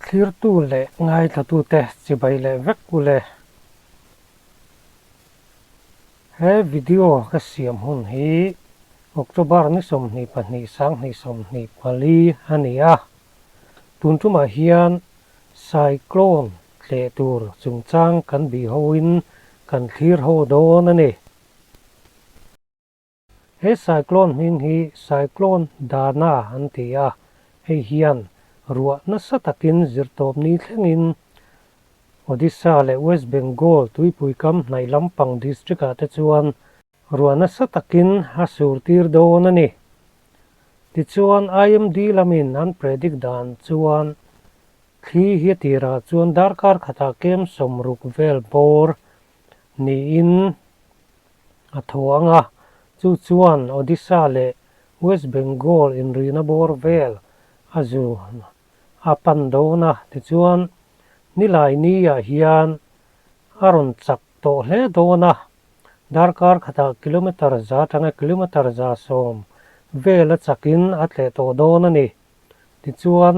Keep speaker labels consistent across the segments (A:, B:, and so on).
A: Thlirtu leh ngaithlatute chibai leh vek u le. He video ka siam hun hi October ni 22 2024 a ni a. Tun tumah hian cyclone tleh tur chungchang kan bih hoin kan thlir ho dawn a ni. He cyclone hming hi Cyclone Dana an ti a, hei hian ruah nasa takin zirtawpni thlengin Odisha leh West Bengal tuipui kam hnaih lampang district-ah te chuan ruah nasa takin a sur tir dawn a ni. Tichuan IMD lamin an predict dan chuan thli hi a tirah chuan darkar khatah kem 60 vel bawr niin a tho ang a, chu chuan Odisha leh West Bengal inrihna bawr vel a zu a pan dawn a, tichuan nilai niah hian a rawn chak tawh hle dawn a, darkar khatah kilometre za atanga kilometre 110 vel a chakin a tleh tawh dawn a ni. Tichuan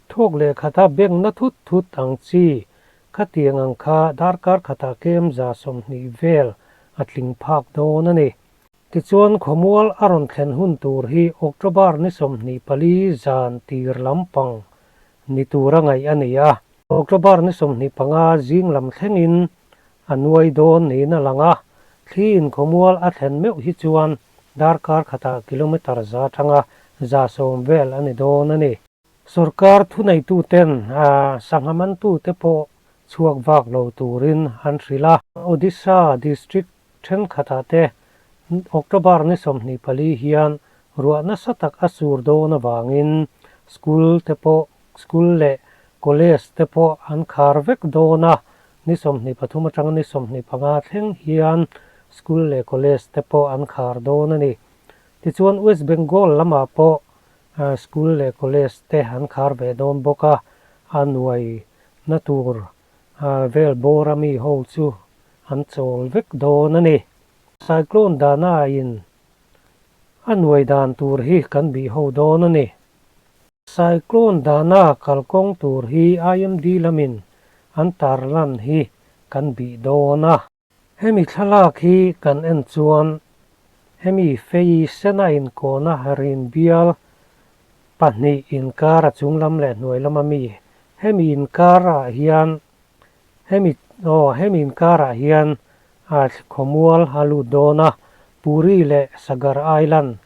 A: Thawk leh khata bengna thut thut ang chi khatiang ang kha darkar khatah kem 120 vel a tling phak dawn a ni. Tichuan khawmual a rawn thlen hun tur hi October ni 24 zan tir lampang ni tura ngaih a ni a. October ni 25 zing lam thlengin a nuai dawn niin a lang a, thli in khawmual a thlen meuh hi chuan darkar khatah kilometre 100 atanga 110 vel a ni dawn a ni. Sorkar thuneituten sangha mantute pawh chhuak vak lo turin an hrilh a. Odisha district thenkhatah te October ni 24 hian ruah nasa tak a sur dawn avangin school te pawh school leh college te pawh an khar vek dawn a, ni 23 atanga ni 25 thleng hian school leh college te pawh an khar dawn a ni. Tichuan West Bengal lamah pawh School leh college te an khar ve dawn bawk a, a nuai na tur vel bawr a mi ho chu an chawl vek dawn a ni. Cyclone Dana in a nuai dan tur hi kan bih ho dawn a ni. Cyclone Dana kalkawng tur hi IMD lamin an tarlan hi kan bih dawn a. Hemi thlalak hi kan en chuan hemi fei sena inkawna rin bial pahnih inkar a chung lam leh hnuai lama mi hemi inkarah hian hemi aw hemi inkarah hian a khawmual a lut dawn a, Puri leh Sagar Island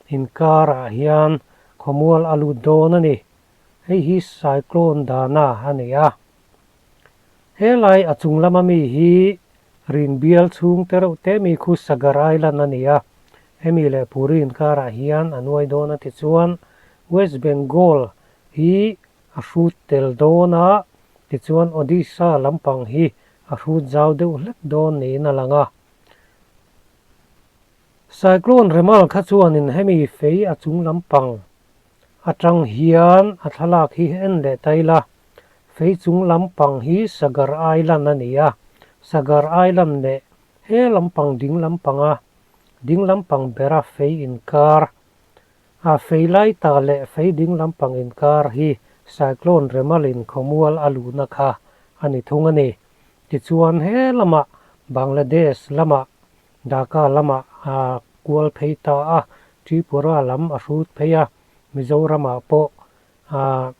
A: inkarah hian khawmual a lut dawn a ni. Hei hi Cyclone Dana a ni a. Helai a chung lama mi hi rin bial chhung te reuh te mi khu Sagar Island a ni a, hemi leh Puri inkarah hian a nuai dawn a tichuan West Bengal hi a hrut tel dawn a, tichuan Odisha lampang hi a hrut zau deuh hlek dawn niin a lang a. Cyclone Remal kha chuanin hemi fei a chung lampang atang hian a thlalak hi en leh ta ila. Fei chung lampang hi Sagar Island a ni a, Sagar Island leh he lampang ding lampanga ding lampang bera fei inkar a fei lai ta leh fei ding lampang inkar hi Cyclone Remal-in khawmual a luhna kha a ni thung a ni. Tichuan he lamah Bangladesh lamah Dhaka lamah a kual phei ta a, Tripura lam a hrut phei a, Mizoramah pawh A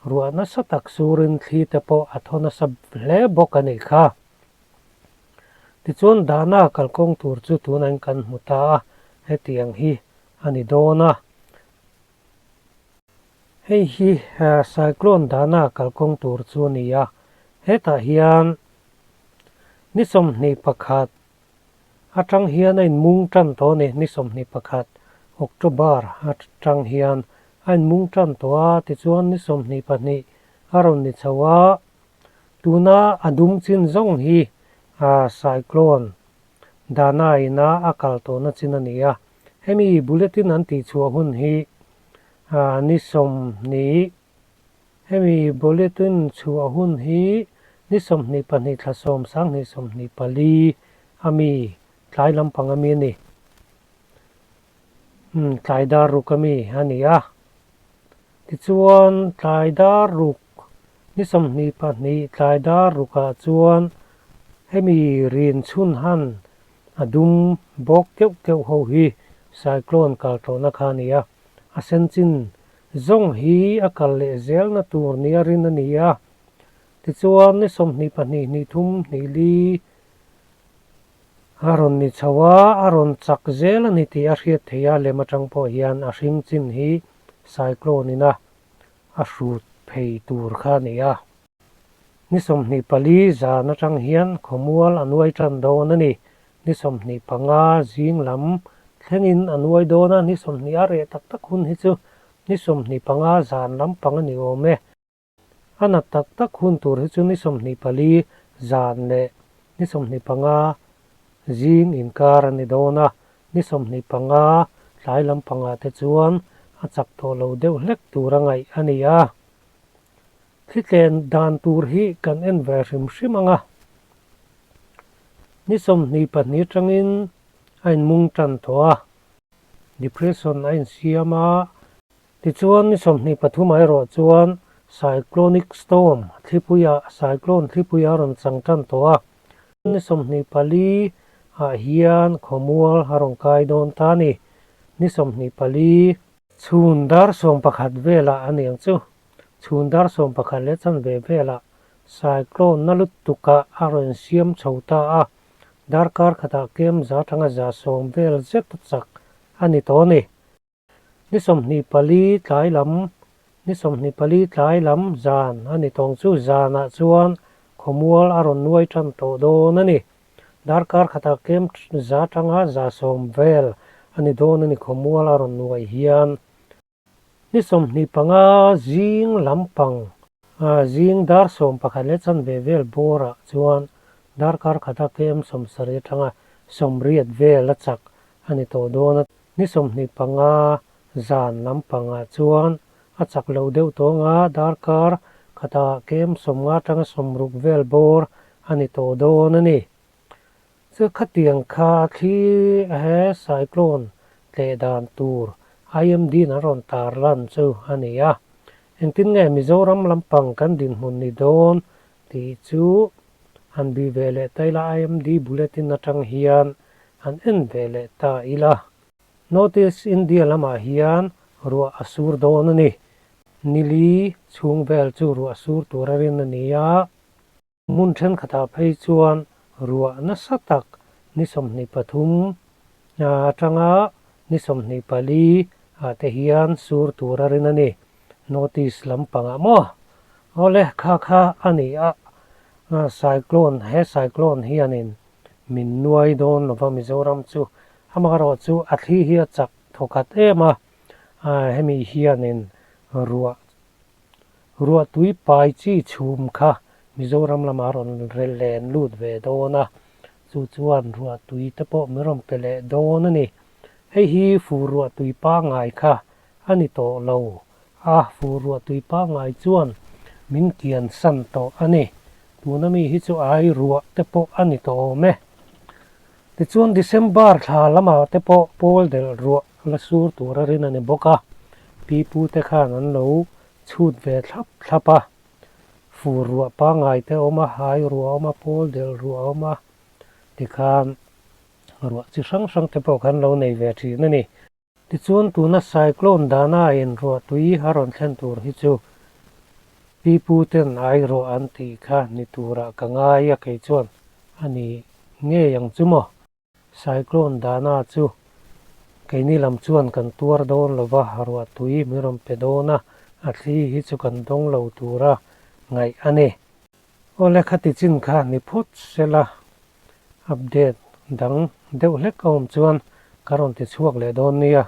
A: ruah nasa tak surin thli te pawh a thaw nasa hle bawk a nih kha. Tichuan Dana kalkawng tur chu tunah kan hmu ta a, hetiang hi a ni dawn a. Hei hi Cyclone Dana kalkawng tur chu a ni a, hetah hian ni 21 atang hian a inmung tan tawh a ni, ni 21 October atang hian a inmung tan tawh a, tichuan ni 22 a rawn ni chho a, tuna a dum chin zawng hi Cyclone Dana ina a kal tawhna chin a ni a, hemi bulletin an tihchhuah hun hi ni 20 Hemi bulletin chhuah hun hi ni 22 thla 10 2024 a mi tlai lampang a mi a ni. Umm tlai dar ruk a mi a ni a. Tichuan tlai dar ruk. Ni 22 tlai dar rukah chuan hemi rin chhun han a dum bawk keuh keuh ho hi cyclone kal tawhna kha a ni a, a sen chin zawng hi a kal leh zelna tur nia rin a ni a. Tichuan ni 22 hnih thum hnih li a rawn ni chho a, a rawn chak zel a ni tih a hriat theih a, lem atang pawh hian a hring chin hi cyclone ina a hrut phei tur kha a ni a. Ni 24 zan atang hian khawmual a nuai tan dawn a ni. Ni 25 zing lam thlengin a nuai dawn a, ni 20 a reh tak tak hun hi chu ni 25 zan lampang a ni awm e. A nat tak tak hun tur hi chu ni 24 zan leh ni 25 zing inkar a ni dawn a, ni 25 tlai lampangah te chuan a chak tawh lo deuh hlek tur a ngaih a ni a. Thli dan tur hi kan en ve hrim hrim ang a, ni 22 atangin a inmung tan tawh a, depression a insiam a. Tichuan, ni 23 ah erawh chuan Cyclonic Storm thlipuiah Cyclone thlipui a rawn chang tan tawh a. Ni 24 ah hian khawmual a rawn kai dawn ta a ni. Ni 24. Chhun dar 11 velah a niang chu. Chhun dar 11 leh chanve velah Cyclone na lutukah a rawn siam chho ta a. Darkar khatah kem za tanga 110 vel zet a chak a ni tawh a ni. Ni 24 tlai lam Ni 24 tlai lam zan a ni tawng chu zanah chuan khawmual a rawn nuai tan tawh dawn a ni. Darkar khatah kem za tanga 110 vel a ni dawn a ni khawmual a rawn nuai hian. Ni 25 zing lampang zing dar 11 leh chanve vel bawrah chuan darkar khata kem 70 atanga 80 vel a chak a ni tawh dawn a. Ni 25 zan lampangah chuan a chak lo deuh tawng a, darkar khatah kem 50 atanga 60 vel bawr a ni tawh dawn a ni. Chu khatiang kha thli he cyclone tleh dan tur IMD in an rawn tar lan chu a ni a. Engtin nge Mizoram lampang kan dinhmun ni dawn tih chu han bih ve leh ta ila IMD bulletin atang hian han en ve leh ta ila. North East India lamah hian ruah a sur dawn a ni. Nili chhung vel chu ruah sur tur a rin a ni a. Hmun thenkhatah phei chuan ruah nasa tak ni 23 atanga ni 24 ah te hian sur tur a rin a ni. North East lampangah maw? Awle, kha kha a ni a, cyclone, he cyclone hianin min nuai dawn lova Mizoram chu amaherawh chu a thli hi a chak thawkhat em a, hemi hianin ruah Ruah tui pai chi chhum kha Mizoram lamah rawn len lut ve dawn a, chu chuan ruah tui te pawh min rawn pe leh dawn a ni. Hei hi fur ruah tui pangngai kha a ni tawh lo a, fur ruah tui pangngai chuan min kian san tawh a ni. Tuna mi hi chu ai ruah te pawh a ni tawh awm e. Tichuan December thla lamah te pawh pawl delh ruah la sur tur a rin a ni bawk a, pi pu te khan an lo chhut ve thlap thlap a, fur ruah pangngai te a awm a, hai ruah a awm a, pawl delh ruah a awm a, tikhan ruah chi hrang hrang te pawh khan lo nei ve thin a ni. Tichuan tuna cyclone dana in ruahtui a rawn thlen tur hi chu pi pu ten ai ruah an tih kha ni turah ka ngai a kei chuan a ni ngei ang chu maw. Cyclone dana chu keini lam chuan kan tuar dawn lova ruahtui min rawn pe dawn a, a thli hi chu kan dawng lo tura ngaih a ni. Awle khati chin kha ni phawt sela update dang deuh hlek a awm chuan ka rawn ti chhuak leh dawn nia.